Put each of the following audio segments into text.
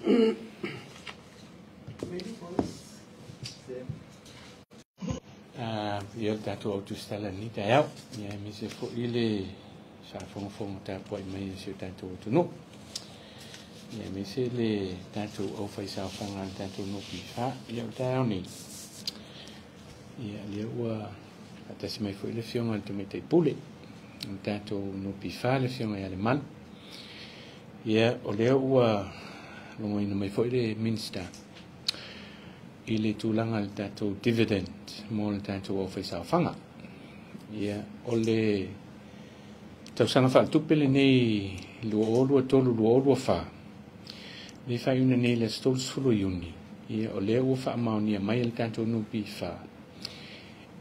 Ia le tatou autusitala i lenei taeao, ia aemaise foi le faafogafoga tapuai mai a si o tatou atunuu, ia aemaise le tatou aufaisaofaga a le tatou NPF. Ia o le taeao nei, ia lea ua faatasi mai foi le Afioga i le Tamaitai Pule o le tatou NPF, le Afioga ia Lemanu. Ia o lea ua logoina mai foi le Minisita i le tulaga i le tatou dividend mo le tatou aufaisaofaga. Ia, o le tausaga faaletupe lenei 2023/2024, le faaiuina nei i le aso 30 Iuni, ia o lea ua faamaonia mai e le tatou NPF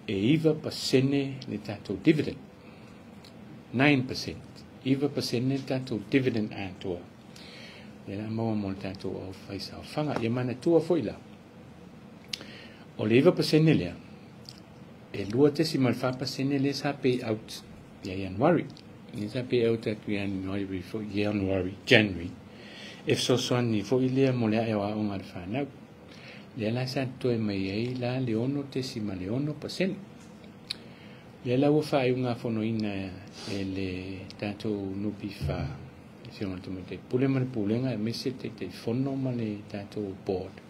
e 9% le tatou dividend. 9%. 9% le tatou dividend atoa. Lea la maua mo le tatou aufaisaofaga. Ia manatua foi la, o le 9% lea, e 2.4% lea sa pay out ia Ianuari. Lea sa pay out atu ia January foi, January, January. E fesoasoani foi lea mo le ae o aoga a le fanau. Lea la sa totoe mai ai la le 6.6%. Lea la ua faaiugafonoina e le tatou NPF, le Afioga i le Tamaitai Pule ma le Pulega, aemaise le Taitaifono ma le tatou board.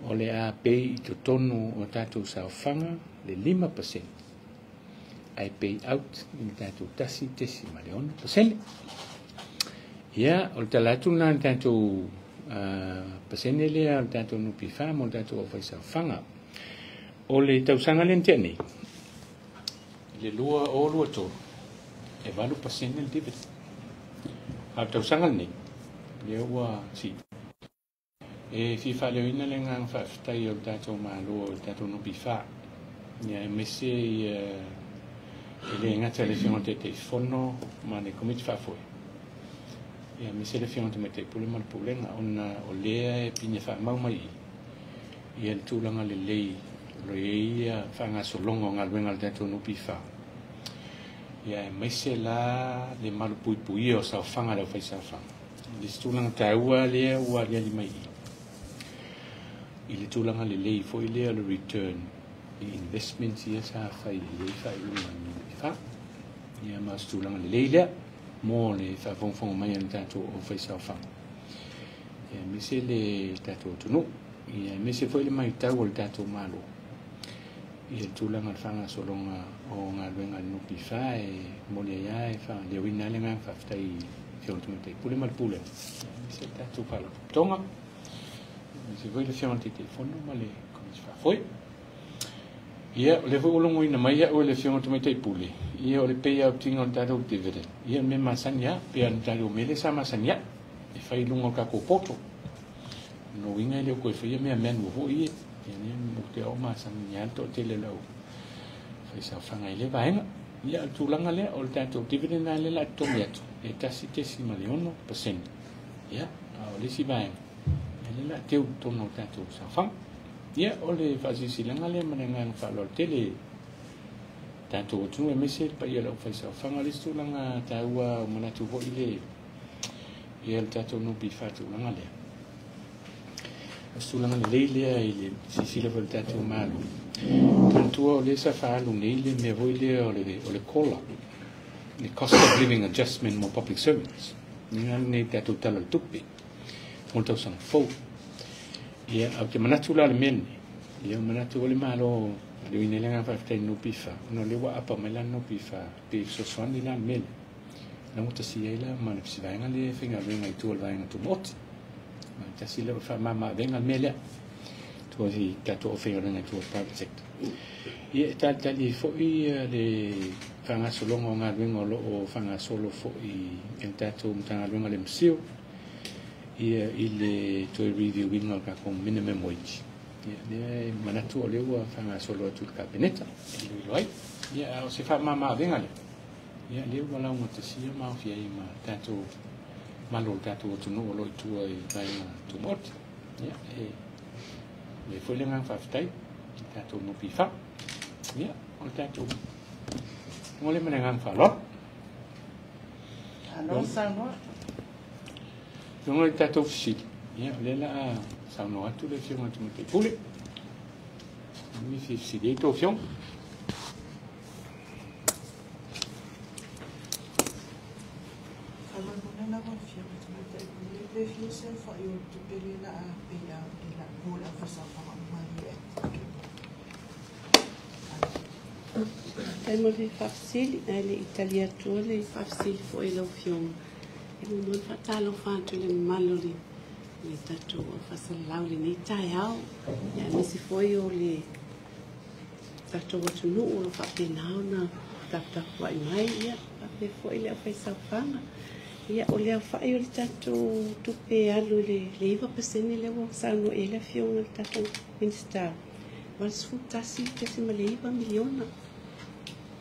O le a pay i totonu o tatou saofaga le 5%, ae pay out i le tatou 1.6%. Ia, o le tala atu lena i le tatou pasene lea o le tatou NPF mo le tatou aufaisaofaga. O le tausaga lea na tea nei, le 2023, e 8% le dividend. A o le tausaga lenei, lea ua sii. E fia faaleoina le agaga faafetai o le tatou Malo, o le tatou NPF, ia aemaise ia e le gata i le Afioga i le Taitaifono ma le Komiti Faafoe, ia aemaise le Afioga i le Tamaitai Pule ma le Pulega, ona o lea e pine faamau mai i ia le tulaga lelei o lo o i ai ia faagasologa o galuega a le tatou NPF, ia aemaise la le malupuipuia o saofaga a le aufaisaofaga. Le isi tulaga taua lea ua aliali mai i le tulaga lelei foi lea o le return i investments ia sa fai i ai faaiuga a le NPF. Ia ma o se tulaga lelei lea mo le faafogafoga mai a le tatou aufaisaofaga, ia aemaise le tatou atunuu, ia aemaise foi le matau o le tatou Malo i le tulaga o le faagasologa o galuega a le NPF. E momoli ai lava e faaleoina ai le agaga faafetai i le Afioga i le Tamaitai Pule ma le Pulega, aemaise le tatou Faalapotopotoga, aemaise foi le Afioga i le Taitaifono ma le Komiti Faafoe. Ia, o lea foi ua logoina mai au e le Afioga i le Tamaitai Pule, ia o le payout ina o le tatou dividend, ia o le mea masani lava, pe o le tatou mea lea sa masani ai, e fai i luga o le tatou portal. O lona uiga e le o toe faia mea manual foi ia. Ia lea ou te oo masani lava le toatele o le aufaisaofaga i lea vaega. Ia, o le tulaga lea, o le tatou dividend lava lea o le a totogi atu, e 1.6%. Ia, a o le isi vaega, ia lea o le a teu i totonu o le tatou saofaga. Ia, o le faasilasilaga lea ma le agaga faaaloalo tele tatou atunuu, aemaise le paia o le aufaisaofaga. O le isi tulaga taua o manatu foi le ia le tatou NPF tulaga lea. O se tulaga lelei lea i le silasila foi o le tatou Malo. Manatua o lea sa faaalu nei le mea foi lea o le COLA, le Cost of Living Adjustment mo public servants. Lea nei tatou Tala o le Tupe mo le tausaga fou. Ia, ou te manatu la le mea lenei, ia manatu o le Malo leoina le agaga faafetai i le NPF, ona o lea ua apa mai la le NPF pe fesoasoani la le mea lea. Laugatasia ai la ma le vaega lea e faigaluega i tua o le vaega tumaoti. Ma tasi lea o faamama-avega le mea lea. Tua i tatou aufaigaluega i tua o le private sector. Ia e talitali ai foi le faagasologa o galuega o lo o faagasolo foi i le tatou Matagaluega o le MCIL, ia i le toe review ina o le tatou minimum wage. Ia lea e manatu o lea ua faagasolo atu i le Kapeneta e iloilo ai. Ia a o se faamama-avega lea, ia lea ua laugatasia ma aofia ai ma tatou malo o le tatou atunuu o lo o i tua i vaega tumaoti. Ia e le foi le agaga faafetai i le tatou NPF. Ia o le tatou mo le ma le agaga faaaloalo. Malo saunoa. Longa i tatou fesili. Ia, o lea o le a saunoa atu le Afioga i le Tamaitai Pule. O nisi e fesili ai a outou afioga. Faamolemole lau Afioga i le Tamaitai Pule, pe fia se aofai o le tupe lea o le a pay out i le mo le aufaisaofaga uma ia e active. Faafetai mo le faafesili, ae le i tali atua le faafesili foi i lau Afioga, e muamua ona faatalofa atu i le mamalu o le tatou aufaisaofaga i lenei taeao, aemaise foi o le tatou atunuu o lo o faapena ona taputapuai mai, ia faapea foi le aufaisaofaga. Ia, o le aofai o le tatou tupe alu i le 9% lea ua saunoa i ai le Afioga i le tatou Minisita, $81.9 miliona.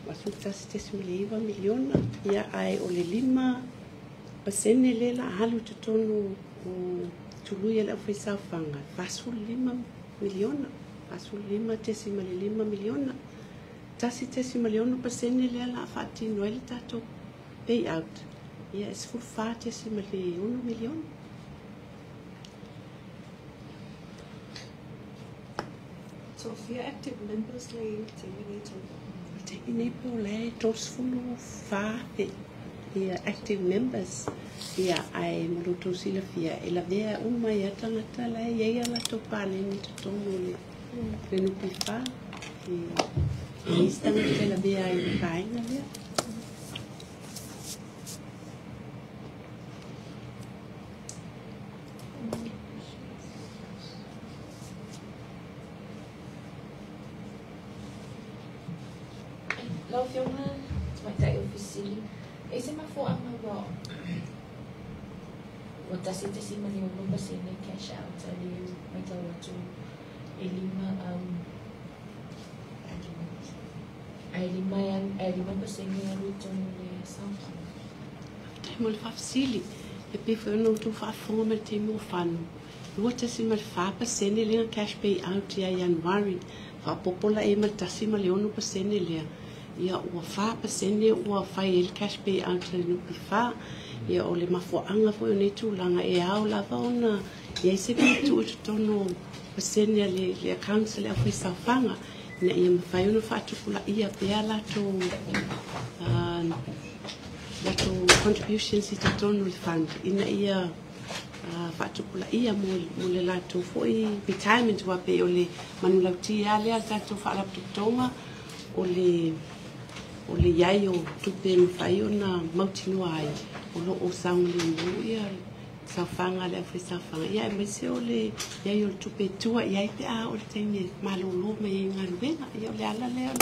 $81.9 miliona, ia ae o le 5% lea la alu i totonu o tului a le aufaisaofaga, $45 miliona, $45.5 miliona. 1.6% lea la faatino ai le tatou payout, ia e $14.6 miliona. So, fia active members le i le taimi nei tau? O le taimi nei po o la e 34 ia active members. Ia, ae mo lo outou silafia, e lavea uma ai lava tagata la e i ai a latou paleni i totonu o le NPF. E leai se tagata e lavea ai i le vaega lea. Lau Afioga Tamaitai Ofisa Sili, e i se mafuaaga ua 1.6% cash out a le matau atu e lima ae 5% e alu i totonu o le saofaga? Faafetai mo le faafesili. E pei foi ona outou faafofoga mai i le taimi ua fano, 2.4% lea na cash pay out ia Ianuari, faaopoopo la i ai ma le 1.6% lea, ia ua 4% ua fai ai le cash pay out a le NPF. Ia o le mafuaaga foi o nei tulaga, e ao lava ona i ai se pituu i totonu o pasene a le accounts a le aufaisaofaga, ina ia mafai ona faatupulaia pea latou contributions i totonu o le fund, ina ia faatupulaia mo le latou foi retirement, aua pei o le manulauti lava lea a le tatou faalapotopotoga, o le i ai o tupe e mafai ona mautinoa ai o lo o saogalemu ia saofaga a le aufaisaofaga, ia aemaise o le i ai o le tupe e tua i ai pe a oo i le taimi e malolo mai ai i galuega. Ia o le ala lea o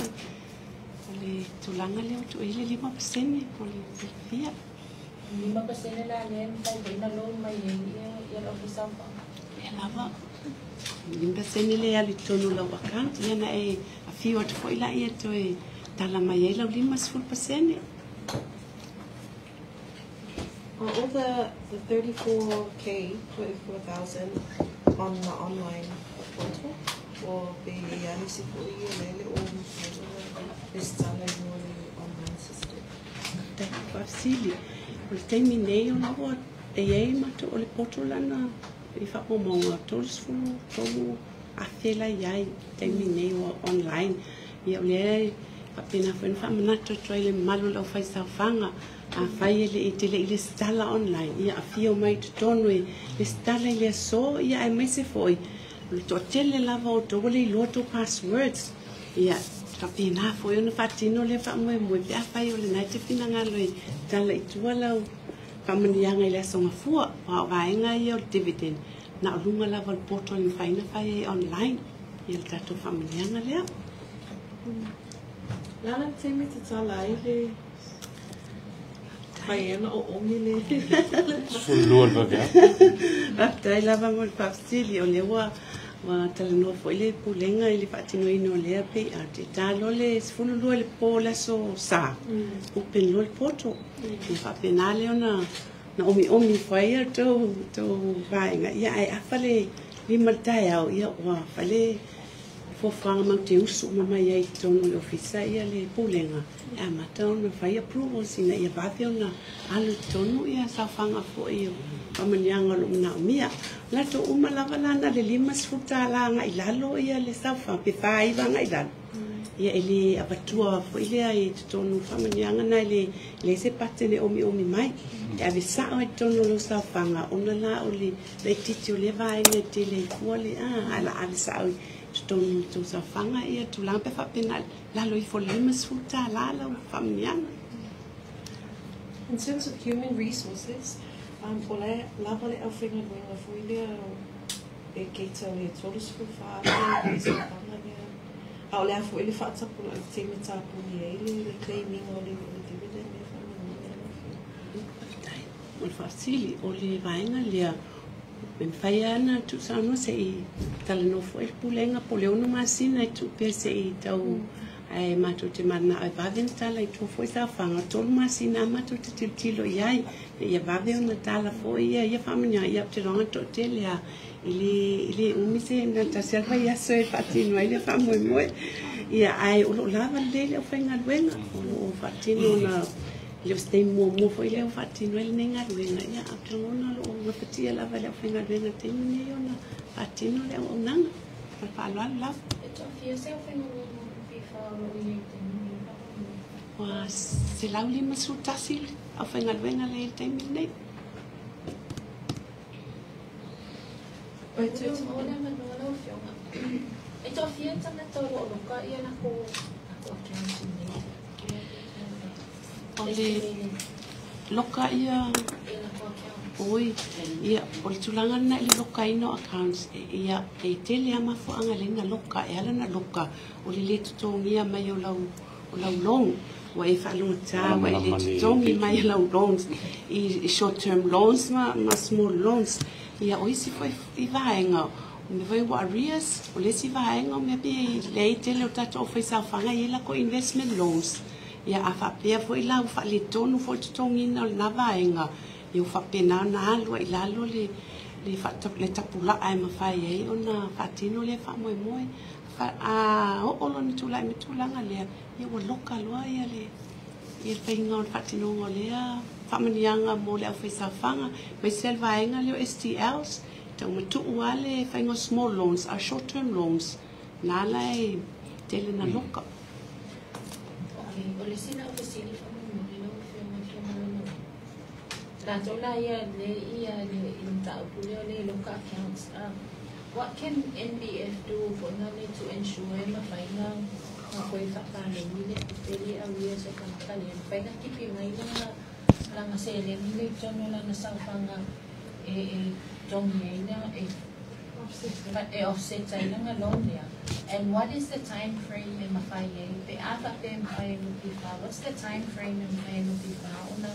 le tulaga lea ua tuu i ai le 5% mo le silafia. 5% la lea e mafai foi ona loan mai ai ia le aufaisaofaga? Lea lava. 5% lea e alu i totonu o lau account, ia na e afio atu foi laia e toe tala mai ai lau 50%. Are all the 34K, 34,000 on the online portal? Or pe i ai nisi foi ia lele o mafai ona resitala i luga o le online system? Faafetai faafesili. O le taimi nei o la ua e i ai matou o le portal lana i faamaumauga 33,000 la i ai taimi nei ua online. Ia o lea e faapena foi ona faamanatu atu ai le mamalu o le aufaisaofaga, afai e le i te le i lesitala online, ia afio mai i totonu e lesitala i le aso, ia aemaise foi o le toatele lava o outou ua le iloa tou passwords. Ia faapena foi ona faatino lea faamoemoe pe afai o lena e te finagalo e tala i tua lau faamanuiaga i le aso Gafua, aua o vaega ia o le dividend na o luga lava o le portal e mafai ona fai ai online ia le tatou faamanuiaga lea. O le a la le taimi e tatala ai le fai ai ona oomi le 12 le vaveao. Faafetai lava mo le faafesili. O lea ua talanoa foi le Pulega i le faatinoina o lea payout. E ta loa le 12 i le po o le aso Sa, open loa le portal. Ia faapena lea ona na omiomi ifo ai a outou vaega, ia ae afa le 5 i le taeao, ia ua fai le Fuafuaga mau te usu uma mai ai i totonu o le Ofisa ia le Pulega e amata ona fai approvals ina ia vave ona alu i totonu ia saofaga foi o faamanuiaga o lo o manaomia. O latou uma lava la na o le $50 agai i lalo ia le saofaga pe 49 agai i lalo ia e le avatua foi lea i totonu o faamanuiaga na e le leai se pattern e omiomi mai. E ave sao lava i totonu o lou saofaga ona la o le laitiiti o lea vaega e tele ai fua le a ae o le a ave sao i totonu o tou saofaga ia tulaga pe faapena lalo ifo o le $50 lau faamanuiaga. In terms of human resources, o la e lava le aufaigaluega foi lea e cater le 34,000 i saofaga lea. A o le a foi le faatapulaa i le taimi e tapuni ai le claim ina o le dividend lea faamolemole lau Afioga. Faafetai mo le faafesili. O le vaega lea E mafai lava ona tuusaunoa se i talanoa foi le Pulega po o le 6 masina e tuu pea se i tau ae matou te mananao e vave ona tala i tua foi saofaga. 3 masina lava matou te tilotilo i ai ina ia vave ona tala foi ia ia faamanuiaga. Ia ou te iloa toatele lava e le e le umi se na o le tasi lava le vaiaso e faatino ai le faamoemoe. Ia ae o lo o lava lelei le aufaigaluega o lo o faatino ona E le o se taimi muamua foi lea ua faatino ai lenei galuega, ia ae ou te lagona o lo o gafatia lava e le aufaigaluega i le taimi lenei ona faatino le auaunaga. Ma le faaaloalo lava. E toafia se aufaigaluega o le NPF o lo o i ai i le taimi lenei faamolemole? Ua 151 le aufaigaluega lea i le taimi lenei. Oi, toe Ua maua le avanoa lau Afioga. E toafia tagata o lo o loka ia lakou accounts i inei? O le loka ia oi ia o le tulaga lena i le lokaina o accounts ia e tele lava mafuaaga e ala ai ona loka. E ala ona loka o le le totogia mai o lau o lau loan ua e faalogotā ua e le totogi mai lau loans i short term loans ma small loans. Ia o isi foi i vaega o mea foi ua arrears, o le isi vaega o mea pei e leai tele o tatou aufaisaofaga e i ai latou investment loans. Ia a faapea foi la ua faaletonu foi le totogiina o lena vaega, ia ua faapena ona alu ai i lalo le le tapulaa e mafai ai ona faatino lea faamoemoe. A oo loa ina tulai mai le tulaga lea, ia ua loka loa ia le ia le faiga o le faatinoga o lea faamanuiaga mo le aufaisaofaga, aemaise lava le vaega lea o STLs, e tau matuu lava le faiga o small loans, a o short term loans, na la e tele na loka. Okay, o le isi lau fesili faamolemole lau Afioga e fia malamalama. Latou la ia le ia le i le mataupu lea o le loka accounts, what can NBF do foi na le to ensure e mafai na koe faapaleni le tupe le auia se tagata lea, mafai na tipi mai lana seleni le i totonu o lana saofaga e togi ai lea e offset ai lana loan lea? And what is the time frame e mafai ai pe a faapea e mafai e NPF, what's the time frame e mafai e NPF ona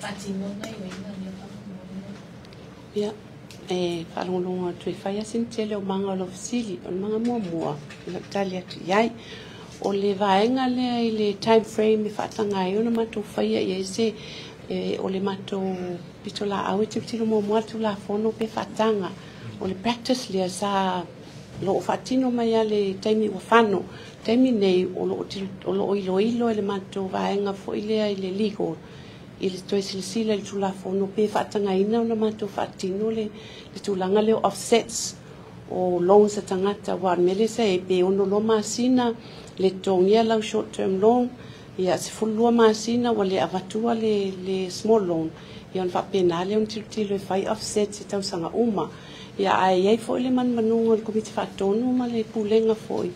faatino gaoioiga lea faamolemole? Ia, e faalogologo atu e fai lava sina tele o maga o lau fesili. O le maga muamua, o lau tali atu i ai, o le vaega lea i le time frame e faataga ai ona matou faia i ai se, o le matou pitolaau e tilotilo muamua le Tulafono pe faataga. O le practice lea sa lo o faatino mai lava le taimi ua fano. O le taimi nei, o lo o lo o iloilo e le matou vaega foi lea i le legal, i le toe silasila i le Tulafono pe faatagaina ona matou faatino le tulaga lea o offsets o loans a tagata, aua o le mea lea sa i ai pe 62 masina le totogia lau short term loan, ia 12 masina ua le avatua le small loan, ia ona faapena lea ona tilotilo e fai offsets i tausaga uma. Ia ae i ai foi le manumanuga o le Komiti Faatonu ma le Pulega foi,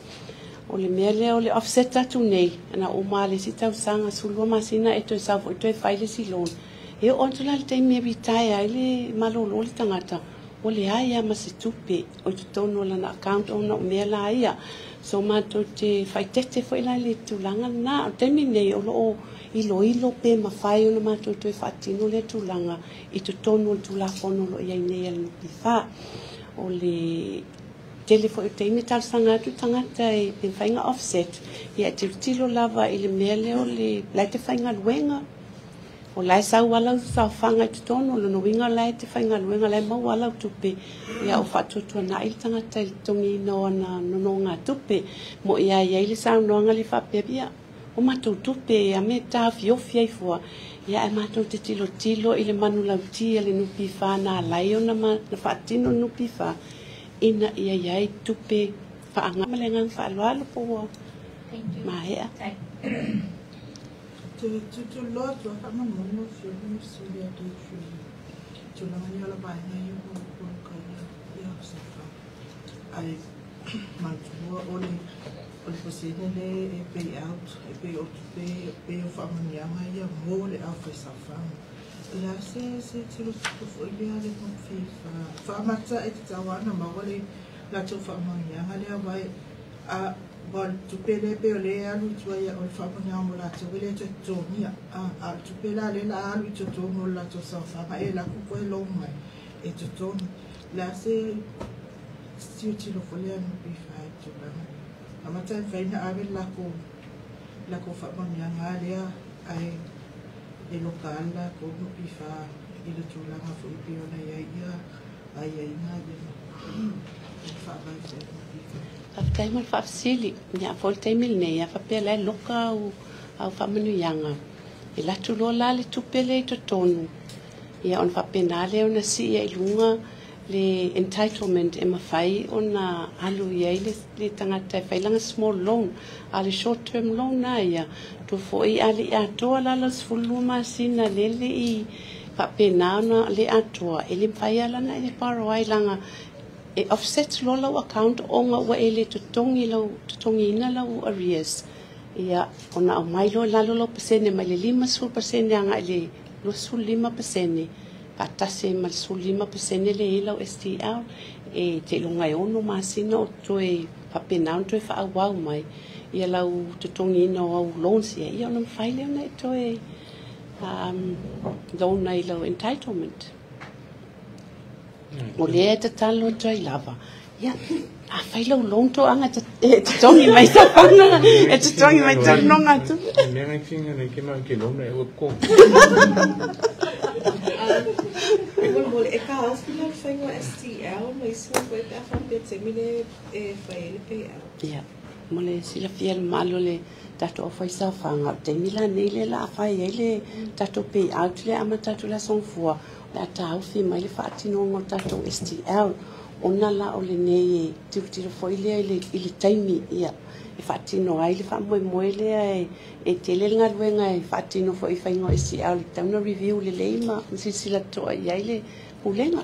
o le mea lea o le offset atu nei, na uma lava le isi tausaga 12 masina e toe sau foi toe fai le isi loan. E oo atu la i le taimi e retire ai le malolo le tagata, ua leai lava ma se tupe o i totonu o lana account ona o mea la ia. So matou te faaeteete foi la i le tulaga lena. O le taimi lenei o lo o iloilo pe mafai ona matou toe faatino lea tulaga i totonu o le Tulafono o lo o i ai nei a le NPF. O le tele foi o taimi e talosaga atu tagata e pe mafai ona offset, ia e tilotilo lava i le mea lea o le la e te faigaluega, O lae sau ala au saofaga i totonu o lona uiga o lae te faigaluega lae maua ala au tupe ia o faatuatuana'i le tagata i le totogiina o ana nonogatupe mo ia iai le saunoaga le faapea ia o matou tupe a me taofiofi ai fua ia ae matou te tilotilo i le manulauti a le NPF na alai ona ma na faatino le NPF ina ia iai tupe faaga ma le agaga faaaloalo po ua Thank you. maea. Te tutuloa atu a faamomomo afioga ma fesili atu i tulaga ia o le vaega ia ua polokaina ia saofaga. Ae manatua o le o le pasene le e pay out e pay o tupe pei o faamanuiaga ia mo le aufaisaofaga. O le a se se tilotilo foi lea le NPF faamata e tatau lava ona maua le latou faamanuiaga lea aua e a ua o le tupe lea pei o lea e alu i tua ia o le faamanuiaga mo latou e le toe totogia a o le tupe la lea o le a alu i totonu o le latou saofaga e alu atu toe loan mai e totogi. O le a se tilotilo foi lea a le NPF i le tulaga lea? Amata e mafai ona ave le latou latou faamanuiaga lea ae e loka lava le latou NPF i le tulaga foi pei ona i ai ia aiaiga ia ma faavae foi a le NPF. Faafetai mo le faafesili. Ia foi le taimi lenei, a faapea la e loka au, au faamanuiaga. E latu loa la le tupe le i totonu. Ia ona faapena lea ona sii ai i luga le entitlement e mafai ona alu i ai le tagata e fai lana small loan. A o le short term loan na ia, tua foi a le i atoa la lau 12 masina lele i faapena ona le atoa, e le mafai lava la ona e borrow ai laga e offset loa lau account ona ua e le totogi lau totogiina lau arrears. Ia, ona aumai loa i lalo lau pasene mai le 50% agai i le 25% faatasi ai ma le 15% lea e i ai lau STL e seiloga e 6 masina o toe faapena ona toe faaauau mai ia lau totogiina o au loans ia, ia ona mafai lea ona e toe loan ai lau entitlement. O lea e tatalo atu ai lava, ia, a fai lau loan toaga e totogi mai saofaga, e totogi mai tau nonogatupe. Mea ngai tinga nei ke mau ke loan e ua ko. Molemole, e taofi la le faiga o STL ma isi mea foi pe a faapea taimi le e fai ai le payout. Ia, mo le silafia e le mamalu o le tatou aufaisaofaga, o le taimi lanei lea o le a fai ai le tatou payout lea amata atu i le Aso Gafua, o le a taofi mai le faatinoga o tatou STL, ona la o lenei e tilotilo foi lea i le taimi ia e faatino ai le faamoemoe lea e tele le galuega e faatino foi i faiga o STL e tatau ona review lelei ma silasila totoa i ai le pulega.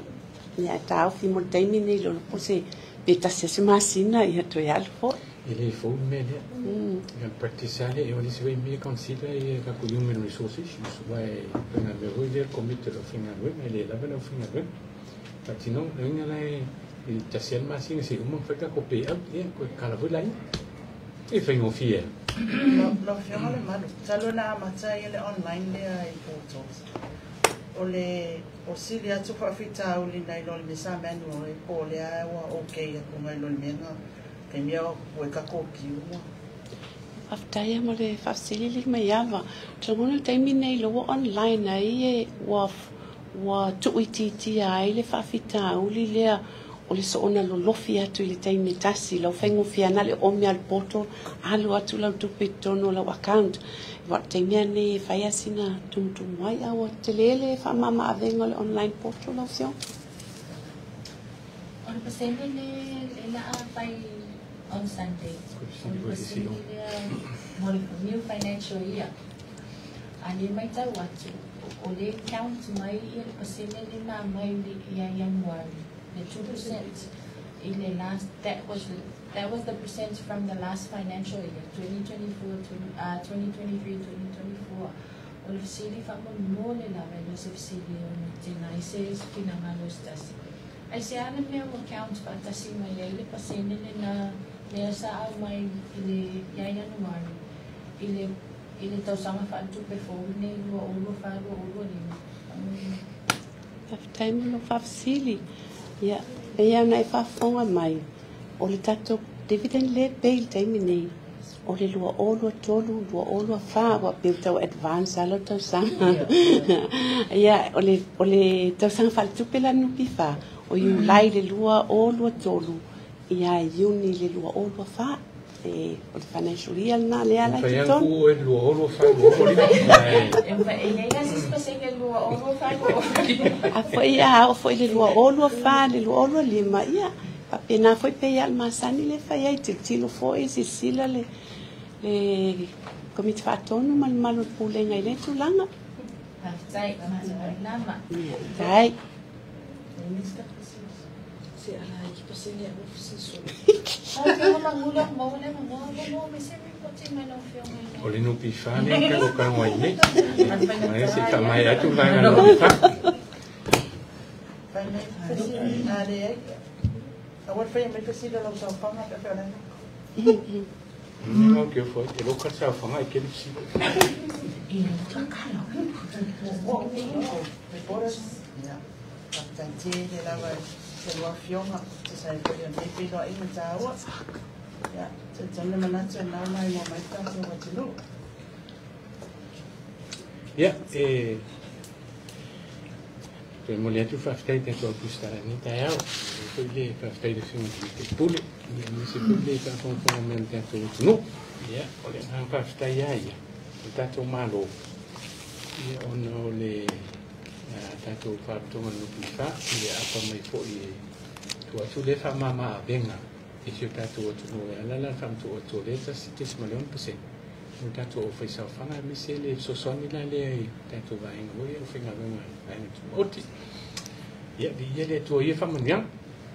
Ia, e taofi mo le taimi nei le iloa po o se pe tasi lava se masina ia toe alu foi. E le fou le mea lea. Ia le practice lava lea e o le isi foi mea e consider ia tatou human resource issues aua e faigaluega foi lea le komiti o le aufaigaluega e le lava le aufaigaluega. Faatinoga, o le uiga la e tasi lava le masina seia uma ona fai le tatou payout, ia toe kala foi laia. E faigofie lava. Lau Afioga Lemalu, talu ona amata ai le online lea i portals, o le o sili atu faafitauli nai lo le mea sa manual ai po o lea ua okay atu nai lo le mea na taimi a ua tatou queue ma Faafetai lava mo le faafesili alii Maiava. Ou te lagona o le taimi lenei o lea ua online ai e ua ua tuuitiitia ai le faafitauli lea o le soona lolofi atu i le taimi e tasi. Lau faigofie lava na o le oomi lava o le portal, alu atu lau tupe i totonu o lau account. Aua o le taimi lava lenei e fai lava sina tumutumu ai, a ua tele le faamama-avega o le online portal lau Afioga. O le pasene le le la a fai on Sunday. O le pasene lea mo le new financial year. A le matau atu, o le count mai ia le pasene le na mai ia January, le 2% i le last, that was the percent from the last financial year, 2024, 2023, 2024. O le fesili faamolemole lava e le o se fesili ona tena ai se finagalo se tasi. Ai se a le mea ua count faatasi mai ai le pasene le na lea sa au mai i le ia Ianuari i le tausaga faaletupe fou lenei 2024/2025. Faafetai mo lou faafesili. Ia, e pei lava ona e faafofoga mai, o le tatou dividend lea e pay i le taimi nei, O le 2023, 2024 ua peu tau advance ala tausaga. Ia, o le tausaga faaletupe la NPF, o Iulai le 2023, ia Iuni le 2024. E, o le financial year lena lea la i Fai totonu. ku e 2024, 2025. E i ai la se isi pasene 2024, 2025. A foi a o foi le 2024, le 2025, ia, faapena foi pe ia le masani le fai ai, tilotilo foi, silasila le komiti faatonu ma le mamalu o le pulega i lea tulaga. Faafetai, malo lava. Ia, tai. Se ala ki pasene a ofisi. Lau Afioga Magula, maua le avanoa ua maua mai se ripoti mai lau Afioga i O le NPF le ka o ka ngoi nei. Mai se ka mai atu vaega NPF. Fai mai fesili a le ai. Aua fai mai fesili o lau saofaga pe pe ole. O ke foi e lo ka sa fanga e ke le si. Reporters. Ia. Faafetai tele lava i le afioga tusa ai foi o lenei feiloaiga taua. Ia, talitonu le manatu e nao mai mo mai tatou atunuu. Ia, e toe momoli atu faafetai tatou tusitala i lenei taeao. E foi le faafetai i le Afioga i le Pule, ia aemaise foi le faafogafoga mai o le tatou atunuu. Ia, o le agaga faafetai lava ia, o le tatou Malo, ia ona o le tatou Faalapotopotoga o le NPF, ia apa mai foi e tuu atu le faamama avega i si o tatou atunuu e ala la le faamatuu atu o le 1.6% o le tatou aufaisaofaga, aemaise le fesoasoani la lea i tatou vaega foi ia o faigaluega vaega tumaoti. Ia, viia le Atua i ia faamanuiaga.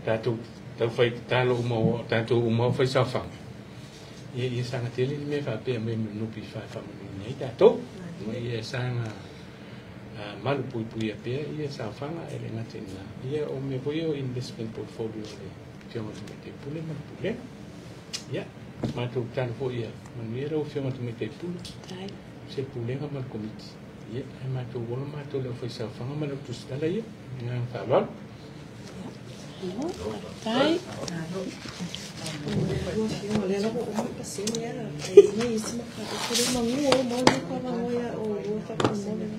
Tatou taufai tatalo uma o tatou uma o faisaofaga. Ia, ia saga tele le mea faapea mai ma le NPF e faamanuiaina ai tatou. Ma ia saga malu puipuia pea ia saofaga e le gata i lena. Ia o mea foi ia o investment portfolio o le Afioga i le Tamaitai Pule ma le Pulega. Ia, matou tatalo foi ia manuia lau Afioga i le Tamaitai Pule, Tai. se pulega ma le komiti. Ia, ae matou ola matou le aufaisaofaga ma le autusitala ia. Agaga faaaloalo. Malo, faafetai. Ua lea lava ua uma pasene ala. Ai nei isi mataupu le magua o mau le avanoa ia o lua faamolemole.